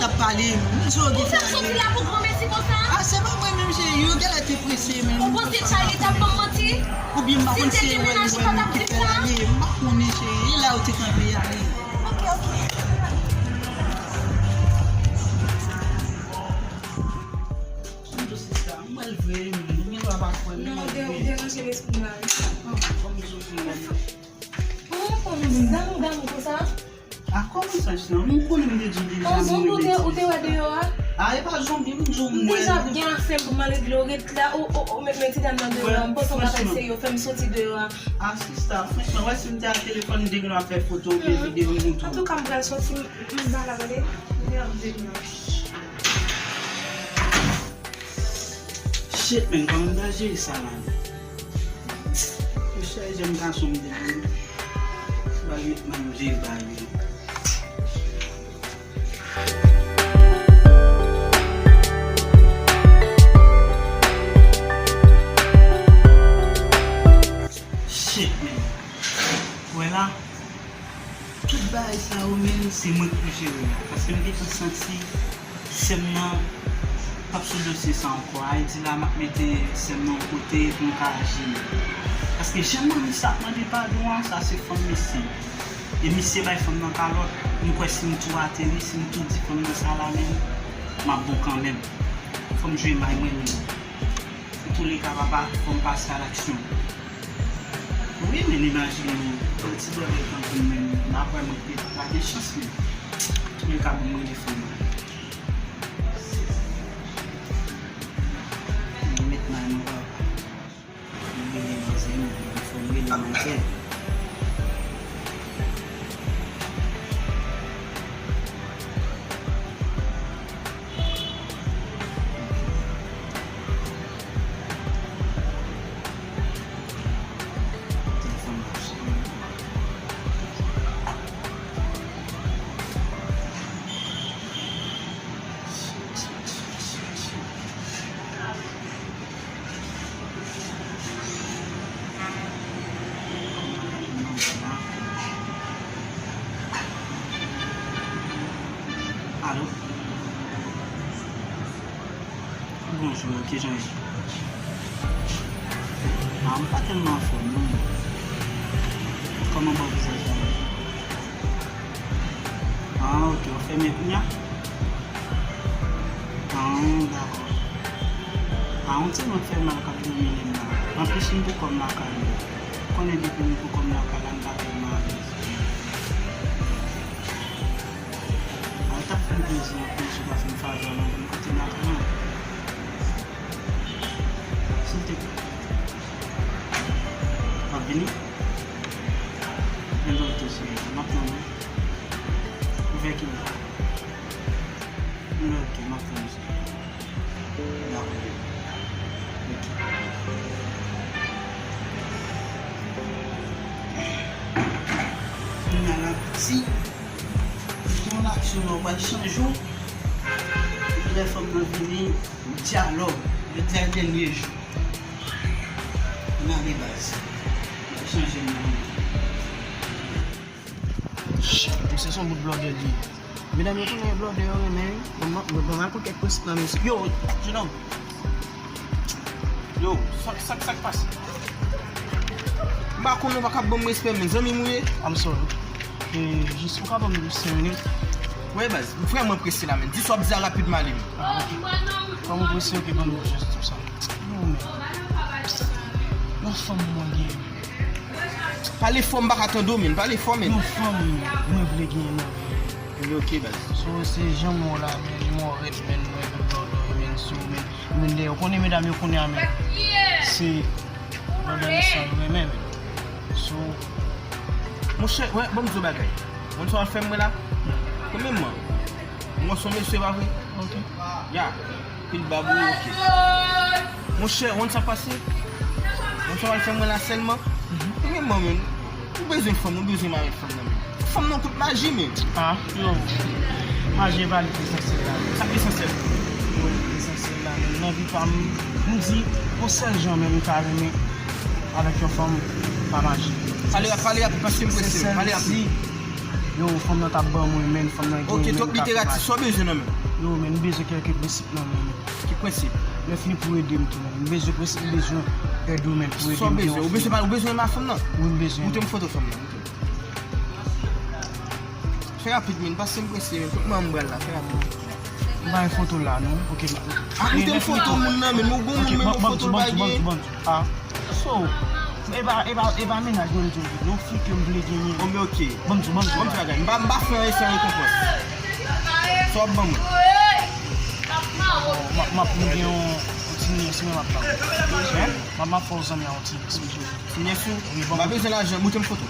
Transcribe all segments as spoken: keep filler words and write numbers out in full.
Ap pale, m di w gen fè ale. Ou fè m soti la pou granmesi konsa? A, se pa mwen menm, cheri, yo genlè te prese, men. Ou panse Charlie t ap ban m manti? Oubyen m pa konn si se yo wè li wè moun ki fè l ale, m pa konnen, cheri, e la yo te kanpe ale. Ok, ok. M di w sista, m wè l vre, men, m gen dwa pa kwè l. Non, ou de-, ou deranje lespri m la, wi. Kòm m di w, kòm m di w. Ou konn damou, damou konsa? A, kòman sa, Jisna? Ou konnen m te di w deja. An zonbi ou te, ou te wè deyò a? A, e pa zonbi, m di w m wè. M deja gen afè m pou m al regle, ou ret la, ou, ou, ou met, met ti dam nan deyò a, m panse w pa ta serye, fè m soti deyò a. A, sista, franchman, wè si m te ak telefòn, m te gen dwa fè foto oubyen videyo m montre w. Antouka, m pral soti, m, m pa la, gade. M te ap di m nan. Shit, man, kòman m ta jere sa la, man? Mesye, jèn gason m te vin. Ba l met nan m jere bagay yo. Shit, man. Wè la, tout bagay sa yo, man, se mwen k pou jere la. Paske m gentan santi sè m nan p ap sou dosye sa ankò. Ayiti la, m ap mete sè m nan yon kote pou m ka aji. Paske jan manmi sa ap mande padon an, sa se fanm misye. E misye bay fanm nan kalòt. M kwè si m tou ateri, si m tou di fanm nan sa la menm, m ap bon kanmenm. Fò m jwe may mwen menm. Antouleka, papa, fò m pase a laksyon. Wi, men imajine w, yon ti blòdè tankou m menm, m pa kwè mwen te pa gen chans, men. Antouleka, bon, mwen defo mwen. Mwen met may mwen, papa. Mwen rele manzè, mwen fò m rele manzè. Alo? Bonjou, kijan ye? A, m pa tèlman anfòm, non. Kòman bò vizaj la ye? A, oke, w fèmen kounya? A, dakò. A, yon ti nòt fè mal k ap domine m la. Anplis, m pou kò m lakay mwen. Ou konnen depi m pou kò m lakay la, m pa tèlman alèz. A, li t ap fè m plezi anpil si w ta fè m favè a, mande m kote m lakay mwen. Silteplè. W ap vini? Mwen dòmi tou, sou m ap tann ou. Ou vè ki lè? Mwen, oke, m ap tann ou, sou. Dakò. Oke. Kounya la, si yon aksyon la, ou pral chanje w, lè fanm nan vini, dyalòg, jodi a dènye jou. N ale baz. N ap chanje m nan. Shit, misye se yon bout blòdè li ye. Medam yo konnen blòdè yo renmen wi. Bon, bon, bon, bon, al pran kèk prensip nan mesye. Yo, jenòm. Yo, sa, sa, sa k pase? M pa konnen, ou pa ka ban m respè, men zanmi m ou ye? I'm sorry. E, jis, ou ka ban m senk minit? Wi, baz, m vrèman prese la, men. Di sa w ap di a rapid, m ale, men. Ah, ok. Kòm ou prese, ok, ban m jis di w sa. Yo, men. Yon fanm mwen gen. Pale fò, m pa ka tande w, men. Pale fò, men. Yon fanm mwen vle genyen nan vi m. Ok, baz. So, se jan mwen la, men, mwen rèd, men, mwen gen blòdè, men, so, men, men, lè yo konnen medam yo konnen a, men. Se blòdè sa yo renmen, men. So, monchè, wè, ban m di w bagay. Konn sa w al fè mwen la? Premyèman, mwen se yon mesye, pa vre? Ok. Ya. Pil bab ou, ok. Monchè, ou konn sa k pase? Ou konn sa w al fè mwen la sèlman? Premyèman, menm, ou bezwen fanm, ou bezwen mari fanm nan, menm. Fanm nan kout maji, menm. Ah, yo. Maji e pa li ki esansyèl la. Sa ki esansyèl? Wi, li ki esansyèl la, menm. Nan vi pa m, m di, yon sèl jan menm m ka renmen avèk yon fanm, pa maji. Pale, pale rapid, paske m prese, pale rapid. Yo, fanm nan t ap ban mwen, men fanm nan gen. Ok, twòp literati, sa w bezwen nan men? Yo, men m bezwen kèlke prensip nan men, men. Ki prensip? Lè fini pou ede m tou, men m bezwen prensip, m bezwen èd ou, men, pou ede m. Sa w bezwen? Ou bezwen, ou bezwen ma fanm nan? Wi, m bezwen. Moute m foto fanm nan, moute m. Fè rapid, men, pase m prese, men, kot manman m pral la, fè rapid. M pa gen foto la, non. Ok, ma. Ah, moute m foto moun nan, men, ou gon moun, men, yon foto l pa gen. Ah, so, e pa, e pa, e pa mennaj mwen m di w, non, fi ke m vle genyen. Bon, men ok. Ban m di w, ban m di w. Ban m di w bagay. M pa, m pa fè anyen san rekonpans. Sa w ap ban mwen? M ap, m ap, m gen yon, yon ti nyès mwen m ap ba w. M ap, m ap fè w zanmi a yon ti nyès. Ti nyès ou? Wi, ban m. M pa bezwen lajan, moute m foto.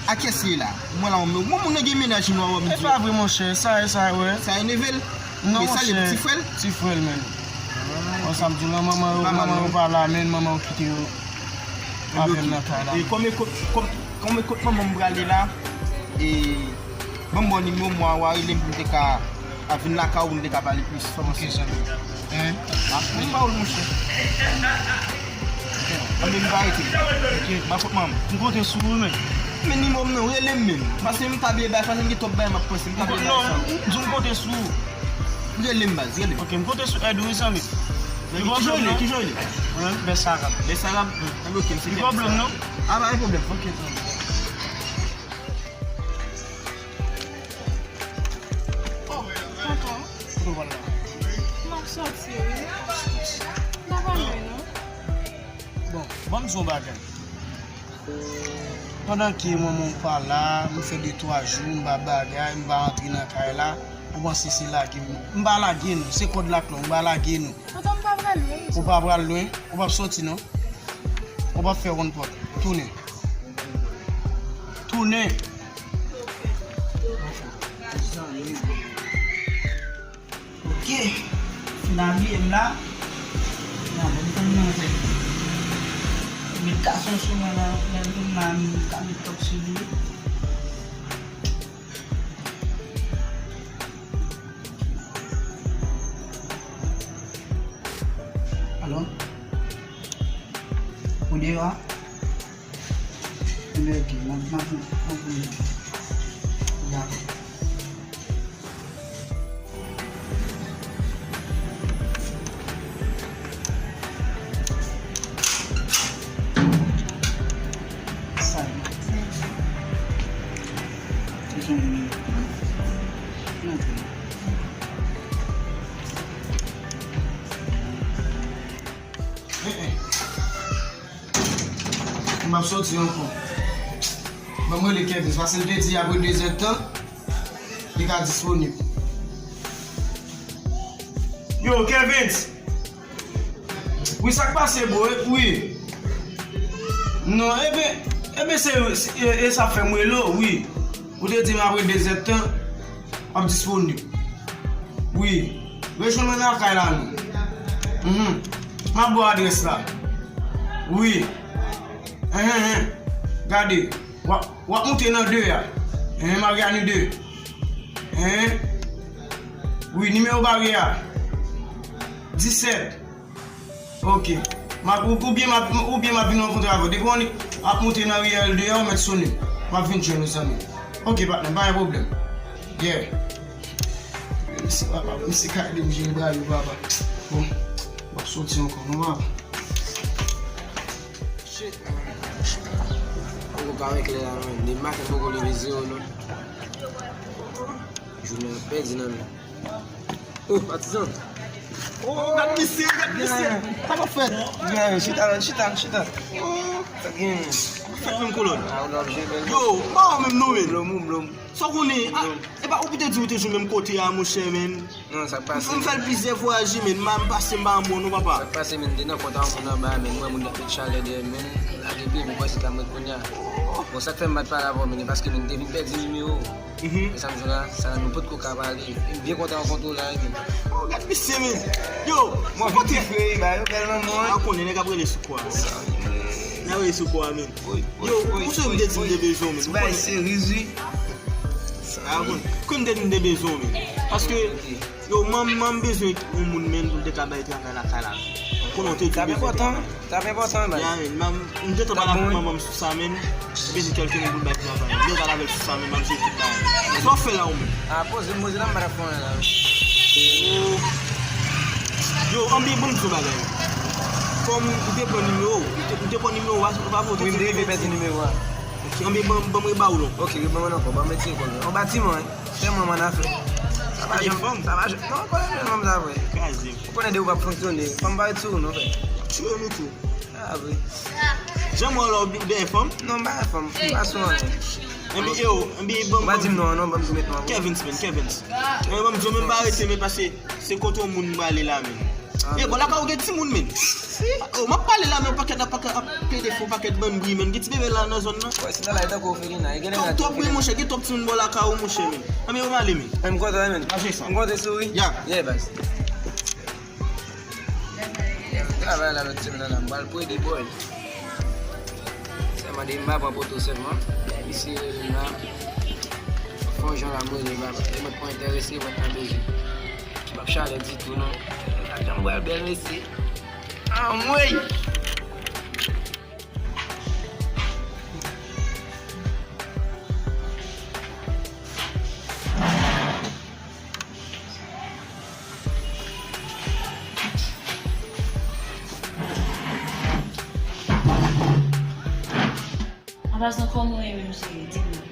A kiyès li ye la? Mwen la, mwen, mwen, moun nan gen mennaj li, nou a wè m di. E pa vre, monchè, sa, e sa, wè. Sa eneve l? Non, e sa, li monchè, ti frè l? Ti frè l, men. Bon, sa m di w lan, manman yo, manman yo pa la, men manman yo kite yo avè m nan kay la. E kòm e kot, kòm, kòm e kot manman m prale la, e ban m ba w nimewo mwen, w a rele m pou m te ka, a vin lakay ou pou m te ka pale plis. Sa w panse? Ok, zanmi. Hein? Ah, m ba w l, monchè. Anben, m va rete. Ok. M a kot manman m. M konte sou ou, men. Men nimewo m nan, rele m menm. Paske m pa bliye bay, paske m gen twòp bagay m ap panse, m pa bliye bay sa. Non, m di w m konte sou ou. Rele m, baz, rele m. Ok, m konte sou èd ou, wi, zanmi. Zanmi, kijan w rele? Kijan w rele? Mwen, Bèsarab. Bèsarab? Anben, ok, m se Bèsarab. Gen pwoblèm, non? Ah, pa gen pwoblèm. Ok, zanmi. Oh, tonton. Kote w pral la? M ap soti, wi. Nan pa lwen, non. Bon, ban m di w yon bagay. Pandan ke manman w pa la, m fè de twa jou, m pa bagay, m pa antre nan kay la, ou panse se lage m? M pa lage nou, se kòd la k long, m pa lage nou. Tonton, m pa pral lwen. Ou pa pral lwen, ou p ap soti, non. Ou p ap fè wonn pòt. Tounen. Tounen. Ok. Fin abiye m la. Nan bon tan nan fè. Met gason sou mwen nan, nan vin la, m ka met tòp sou li. Alo? Ou deyò a? Enben, ok, m ap, m ap, m ap vini. Dakò. Sa ye. Ou jwenn li. Nan tou. Eh, eh. M ap soti ankò. Ban m rele Kevins, paske l te di apre de zè tan, li ka disponib. Yo, Kevins! Wi, sa k pase, bro? Wi. Non, enben, enben se, se, e, e sa fè m rele w, wi. Ou te di m apre de zè tan, w ap disponib. Wi. Rejwenn mwen lakay la, non. Mhm. M ap ba w adrès la. Wi. Enhen, enhen. Gade. W ap, w ap moute nan de a. Enhen, Mariani de. Enhen. Wi, nimewo bagay a. Disèt. Ok. M ap, ou, oubyen m ap, oubyen m ap vin rankontre avè w. Depi w ap moute nan riyèl de a, ou mèt sone. M ap vin jwenn ou, zanmi. Ok, patnè, pa gen pwoblèm. Yeah. Mèsi, papa. Mèsi, ka ede m jere bagay yo, papa. Bon, m ap soti ankò, non, papa. Shit. Poko ka wè klè la, non. Depi maten poko leve zewo, non. Jounen an pèdi nan men. Oh, patizan. Oh, gad misye, gad misye. Sa k ap fèt? Gen, chita, chita, chita. Oh, sa gen. Fèt menm kolòn. Ah, ou nan jwe bèl. Yo, pa w menm non, men. Blom, ou blom. Sa w konnen, ah, e pa ou ki te di ou te jwe menm kote a, monchè, men. Non, sa k pase. M fè l plizyè vwayaj, men, m pase m pa bon, non, papa. Sa k pase, men, m te nan kont a yon moun anba, men, m wè moun nan met chalè dèyè m, men, lage pye m, m kwè se ta m ret kounye a. Bon, sa k fè m pa t pale avè w, men, e paske, men, m te vin pèdi nimewo w. Mhm. E sa m di w la, sa nou potko ka pale. E m byen kontan rankontre w la, epi. Oh, gad misye, men. Yo, mwen vin ti frè, ba yo bèl nan mwen. A konnen nèg ap rele sou kwa. Nèg ap rele sou kwa, men. Yo, ou se m te di m te bezwen w, men. Ti bagay seriz, wi. A konnen. Kòm m te di m te bezwen w, men. Paske, yo, manman m bezwen yon moun, men, pou l te ka bay travay lakay la. Konnen w te di bezwen travay. Sa ap enpòtan, sa ap enpòtan, baz. Ya, men, m te tann pale ak manman m sou sa, men. Bezwen kèlke moun pou l bay travay. M te pale avè l sou sa, men m ap jwe tout bagay. Sa w fè la, ou menm? A, poze m, poze la, m pa t ap fè anyen la. Yo, anben, ban m di w bagay. Kòm ou te pran nimewo, ou te, ou te pran nimewo a, ou pa vote. Wi, m te rive pèdi nimewo a. Ok, anben, ban, ban m reba w l ankò. Ok, reba m l ankò, ban m retire kò l. Yon batiman, wi. Fè mwen ann afè. Sa pa janm, sa pa janm. Non, konnen jèn fanm sa vre. Kraze. Ou konnen depi w p ap fonksyone, fanm pa ret sou ou, non, frè. Tire nou tou. A, vre. Jan mwen la, ou byen fanm? Non, m pa fanm. M pa sou anyen. Enben, yo, enben, ban m. Ou pa di m non, non, ban m di met non. Kevins, man, Kevins. Enben, ban m di, ou menm pa rete, men pase, se kote yon moun prale la, men. E, bon, lakay ou gen timoun, men. Oh, m ap pale la, men pakèt ap, pakèt ap plede fè yon pakèt bann bri, men. Gen ti bebe la nan zòn nan. Wè, se nan la, e tankou ofelina. E gen lè. Twòp, twòp bri, monchè, gen twòp timoun bò lakay ou, monchè, men. Anben, yo prale, men. Ann kontre, men. Mache sa. Ann kontre sou, wi. Ya. Yeah, baz. Travay la lòt semèn nan, m pral plede bò. Sèlman de m pa pran poto sèlman. Misye rele m la. Fon jan la m rele baba. Li mwen pa enterese, mwen pa bezwen. M ap chalè ditou non. Lajan m pral bèl mesye. Anmwey! Anpasan, kòman w ye menm, cheri? Di m non.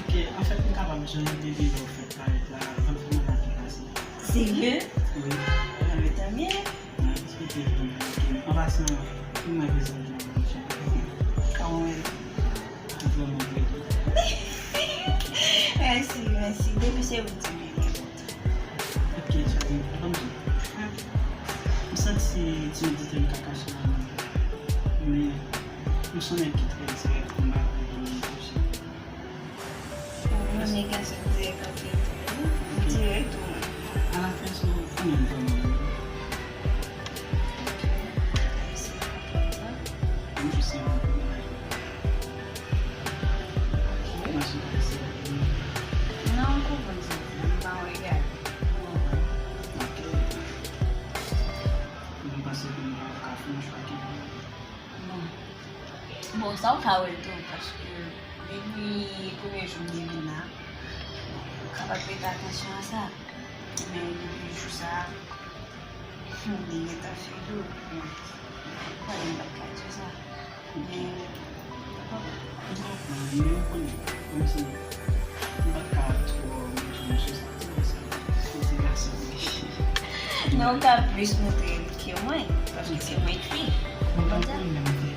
Ok, anfèt, m kapab jwenn de lè w fèk parèt la, ann fè mwen tou pase. Serye? Wi. Anben, tanbyen. Mwen espere w konn pale. Anpasan, pou mwen bezwen w nan pwochen. Kòman w ye? Ou vrèman bèl. Mèsi, mèsi. Depi se ou ki di m. Ok, cheri, ban m di. M santi timidite m ka kache nan men m. Men, m se yon nèg ki trè dirèk, m pa vle gen moun kouche. Ou renmen gason dirèk anpil tou, wi. Dirèk tou. Alafen, se ou menm vrèman bèl. Mèsi. M jis renmen w. Ok. Mèsi. Non, m konprann sa w di la. M pa wè egal. M konprann. Ok. Mwen panse ke m pa ka fè yon chwa ki bon. Bon. Bon, sa w ka wè l tou, paske depi premye jou m te vin la, ou kapab prete atansyon a sa. Men depi jou sa a, hmm, li gentan fè dlo. Bon, m pa t ka di w sa. Men, m pa konnen, men ou konnen, menm si m pa t ka twò montre m sou sa, ti gason, ti gason. Non, ou ka plis montre l ke mwen, paske se mwen ki. Mwen pa konnen menm ki